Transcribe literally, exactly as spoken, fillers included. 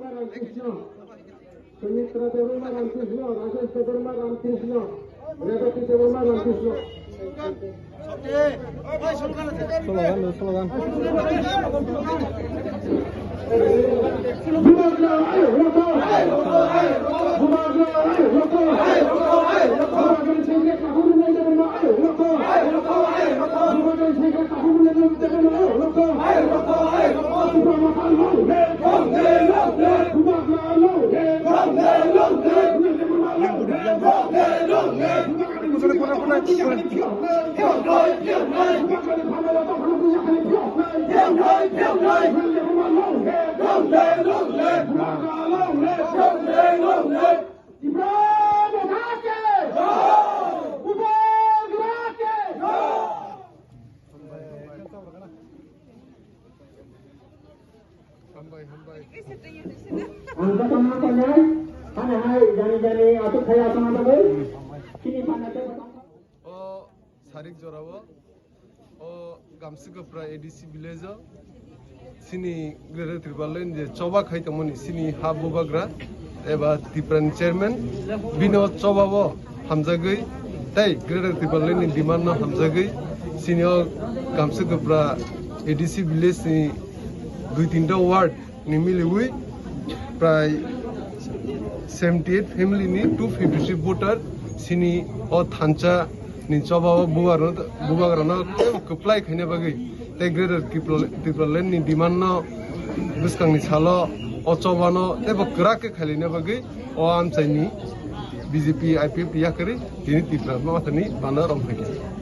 Ramkrishna, Sumitra Debbarma Ramkrishna, Rajesh Debbarma Ramkrishna, Rebati Debbarma Ramkrishna. Slogan, slogan. Hambai, hambai. Ang sa tongma tongnai, hana hai, jani jani, atuk khai atong atagoi, chini phanna tei bwtang. O sarik jorao, o Gamsukapra A D C village o, chini Greater Tipraland je choba khai tongmani, chini ha bubagra, eba Tiprani chairman, bino choba o hamjagwi, tei Greater Tipraland ni demand no hamjagwi, chini o Gamsukapra A D C village ni dui tinta ward ni miliwi prai seventy eight family ni two fifty three voter chini o thansa ni choba o bubagra no, bubagra no kwplai khaina bagwi tei Greater Tripura, Tipraland ni demand no bwskang ni salo o choba no teibo kwrak khe khailina bagwi o amchai ni B J P I P F ni yakarwi tini Tipra Motha ni bana rom phaikha.